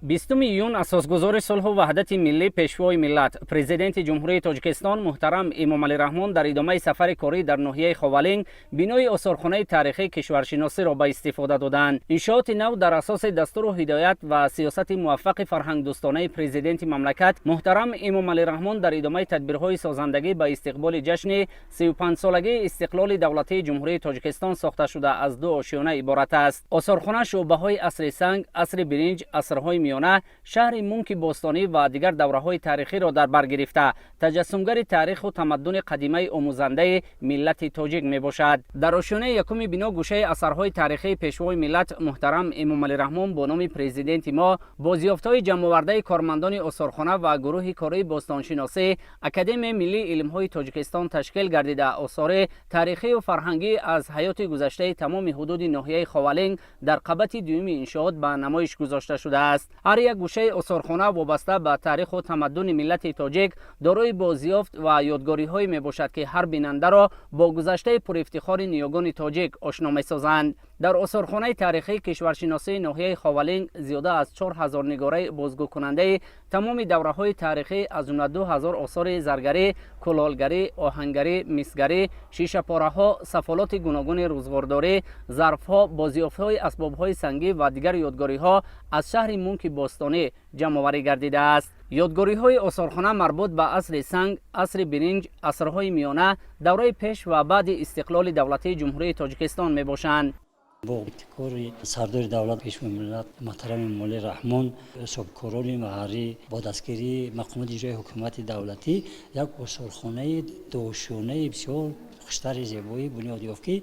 20 июн асосгузори сулҳу ваҳдати миллӣ, Пешвои миллат, Президенти Ҷумҳурии Тоҷикистон муҳтарам Эмомалӣ Раҳмон дар идомаи сафари корӣ дар ноҳияи Ховалинг бинои осорхонаи таърихии кишваршиносиро ба истифода доданд. Иншооти нав дар асоси дастуру ҳидоят ва сиёсати муваффақи фарҳангдӯстонаи Президенти мамлакат муҳтарам Эмомалӣ Раҳмон дар идомаи тадбирҳои созандагӣ ба истиқболи ҷашни 35-солагии истиқлоли давлатии Ҷумҳурии Тоҷикистон сохта шуда, аз ду ошёна иборат аст. Осорхона шӯъбаҳои асри санг, асри биринҷ, асрҳои миёна, шаҳри Мунки бостонӣ ва дигар давраҳои таърихиро дар бар гирифта, таҷассумгари таъриху тамаддуни қадимаи омӯзандаи миллати тоҷик мебошад. Дар ошёнаи якуми бино гӯшаи асарҳои таърихии Пешвои миллат муҳтарам Эмомалӣ Раҳмон бо номи Президенти мо, бозёфтҳои ҷамъовардаи кормандони осорхона ва гурӯҳи кории бостоншиносӣ Академияи миллии илмҳои Тоҷикистон ташкил гардида, осори таърихию фарҳангӣ аз ҳаёти гузаштаи тамоми ҳудуди ноҳияи Ховалинг дар қабати дуюми иншоот ба намоиш гузошта шудааст. Ҳар як гӯшаи осорхона вобаста ба таъриху тамаддуни миллати тоҷик дорои бозёфт ва ёдгориҳое мебошад, ки ҳар бинандаро бо гузаштаи пурэфтихори ниёгони тоҷик ошно месозанд. Дар осорхонаи таърихии кишваршиносии ноҳияи Ховалинг зиёда аз 4000 нигораи бозгӯкунандаи тамоми давраҳои таърихӣ, аз ҷумла 2000 осори заргарӣ, кулолгарӣ, оҳангарӣ, мисгарӣ, шишапораҳо, сафолоти гуногуни рӯзғордорӣ, зарфҳо, бозёфтҳои асбобҳои сангӣ ва дигар ёдгориҳо аз шаҳри Мунки бостонӣ ҷамъоварӣ гардидааст. Ёдгориҳои осорхона марбут ба асри санг, асри биринҷ, асрҳои миёна, давраи пеш ва баъди истиқлоли давлатии Ҷумҳурии Тоҷикистон мебошанд. Бо ибтикори сардори давлат, Пешвои миллат муҳтарам Эмомалӣ Раҳмон, соҳибкорони маҳаллӣ бо дастгирии мақомоти иҷроии ҳукумати давлатӣ як осорхонаи дуошёнаи бисёр хуштари зебоӣ бунёд ёфт, ки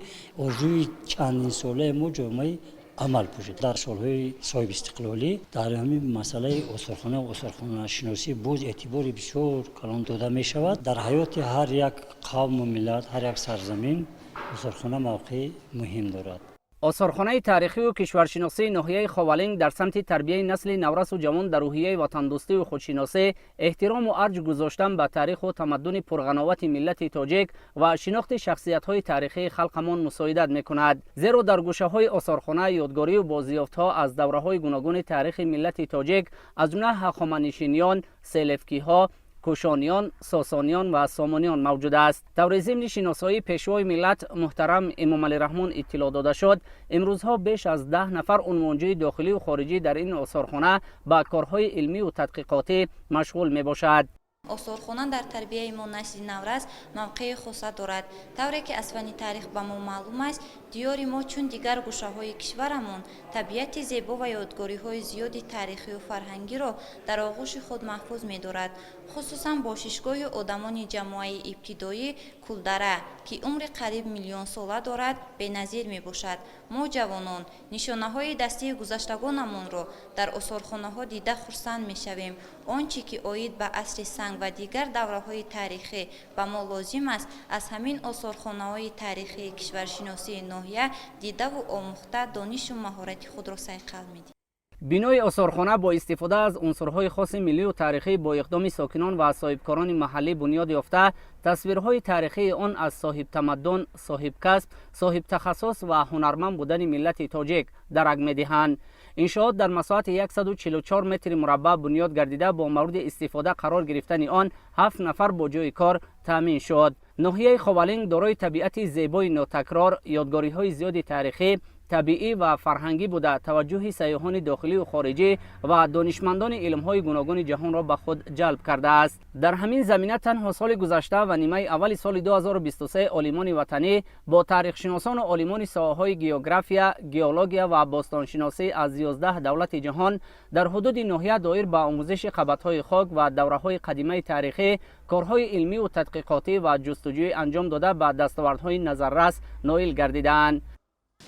орзуи чандинсолаи мо ҷомаи амал пӯшид. Дар солҳои соҳибистиқлолӣ дар ҳамин масъалаи осорхона ва осорхонашиносӣ боз эътибори бисёр калон дода мешавад. Дар ҳаёти ҳар як қавму миллат, ҳар як сарзамин осорхона мавқеи муҳим дорад. Осорхонаи таърихию кишваршиносии ноҳияи Ховалинг дар самти тарбияи насли наврасу ҷавон дар рӯҳияи ватандӯстию худшиносӣ, эҳтирому арҷ гузоштан ба таъриху тамаддуни пурғановати миллати тоҷик ва шинохти шахсиятҳои таърихии халқамон мусоидат мекунад. Зеро дар гӯшаҳои осорхона ёдгорию бозёфтҳо аз давраҳои гуногуни таърихи миллати тоҷик, аз ҷумла ҳахоманишиниён, селевкиҳо, кушониён, сосониён ва сомониён мавҷуд аст. Таври зимни шиносоии Пешвои миллат муҳтарам Эмомалӣ Раҳмон иттилоъ дода шуд, имрӯзҳо беш аз 10 нафар унвонҷӯи дохилию хориҷӣ дар ин осорхона ба корҳои илмию тадқиқотӣ машғул мебошад. Осорхона дар тарбияи мо, насли наврас, мавқеи хоса дорад. Тавре ки аз фанни таърих ба мо маълум аст, диёри мо, чун дигар гӯшаҳои кишварамон, табиати зебо ва ёдгориҳои зиёди таърихию фарҳангиро дар оғӯши худ маҳфуз медорад. Хусусан бошишгоҳи одамони ҷамоаи ибтидоӣ Кулдара, ки умри қариб миллионсола дорад, беназир мебошад. Мо, ҷавонон, нишонаҳои дастии гузаштагонамонро дар осорхонаҳо дида хурсанд мешавем. Он чӣ ки оид ба асри санг ва дигар давраҳои таърихӣ ба мо лозим аст, аз ҳамин осорхонаҳои таърихии кишваршиносии ноҳия дидаву омӯхта, донишу маҳорати худро сайқал медиҳем. Бинои осорхона бо истифода аз унсурҳои хоси миллию таърихӣ бо иқдоми сокинон ва соҳибкорони маҳаллӣ бунёд ёфта, тасвирҳои таърихии он аз соҳибтамаддун, соҳибкасб, соҳибтахассус ва ҳунарманд будани миллати тоҷик дарак медиҳанд. Иншоот дар масоҳати 144 метри мураббаъ бунёд гардида, бо мавриди истифода қарор гирифтани он ҳафт нафар бо ҷойи кор таъмин шуд. Ноҳияи Ховалинг дорои табиати зебои нотакрор, ёдгориҳои зиёди таърихӣ, табиӣ ва фарҳангӣ буда, таваҷҷӯҳи сайёҳони дохилию хориҷӣ ва донишмандони илмҳои гуногуни ҷаҳонро ба худ ҷалб кардааст. Дар ҳамин замина танҳо соли гузашта ва нимаи аввали соли 2023 олимони ватанӣ бо таърихшиносону олимони соҳаҳои география, геология ва бостоншиносӣ аз 11 давлати ҷаҳон дар ҳудуди ноҳия доир ба омӯзиши қабатҳои хок ва давраҳои қадимаи таърихӣ корҳои илмию тадқиқотӣ ва ҷустуҷӯӣ анҷом дода, ба дастовардҳои назаррас ноил гардидаанд.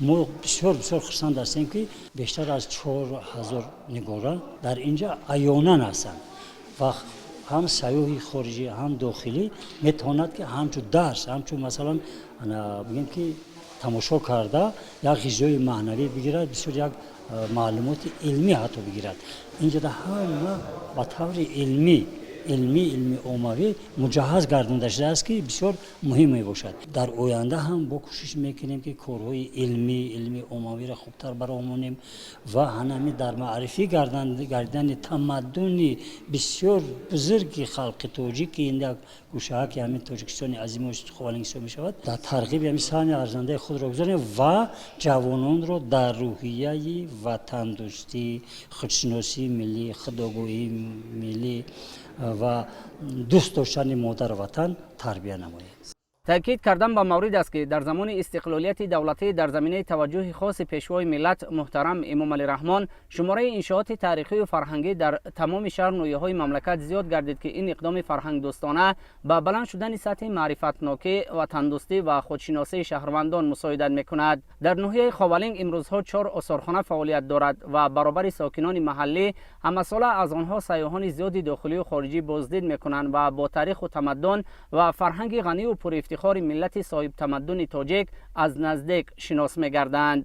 Мо бисёр бисёр хурсанд ҳастем, ки бештар аз 4000 нигора дар инҷа аёнан ҳастанд ва ҳам сайёҳи хориҷӣ, ҳам дохилӣ метавонад, ки ҳамчун дарс, ҳамчун, масалан, бигем, ки тамошо карда, як ғизои маънавӣ бигирад, бисёр як маълумоти илмӣ ҳатто бигирад. Инҷода ҳама ба таври илмӣ. Илмӣ, илми оммавӣ муҷаҳҳаз гардонда шудааст, ки бисёр муҳим мебошад. Дар оянда ҳам бо кӯшиш мекунем, ки корҳои илмӣ, илми оммавиро хубтар баромонем ва ҳанами дар маърифӣ гардидани тамаддуни бисёр бузурги халқи тоҷик, ки ин як гӯшааки ҳамин Тоҷикистони азиму Ховалинг ҳисоб мешавад, дар тарғиби ҳамин саҳми арзандаи худро гузорем ва ҷавононро дар рӯҳияи ватандӯстӣ, худшиносии миллӣ, худогоҳии миллӣ ва дӯст доштани модару ватан тарбия намоем. Таъкид кардан ба маврид аст, ки дар замони истиқлолияти давлатӣ дар заминаи таваҷҷӯҳи хоси Пешвои миллат муҳтарам Эмомалӣ Раҳмон шумораи иншооти таърихию фарҳангӣ дар тамоми шаҳр, ноҳияҳои мамлакат зиёд гардид, ки ин иқдоми фарҳангдӯстона ба баланд шудани сатҳи маърифатнокӣ, ватандӯстӣ ва худшиносии шаҳрвандон мусоидат мекунад. Дар ноҳияи Ховалинг имрӯзҳо чор осорхона фаъолият дорад ва баробари сокинони маҳаллӣ ҳамасола аз онҳо сайёҳони зиёди дохилию хориҷӣ боздид мекунанд ва бо таъриху тамаддун ва фарҳанги ғанию пурифтихори миллати соҳибтамаддуни тоҷик аз наздик шинос мегарданд.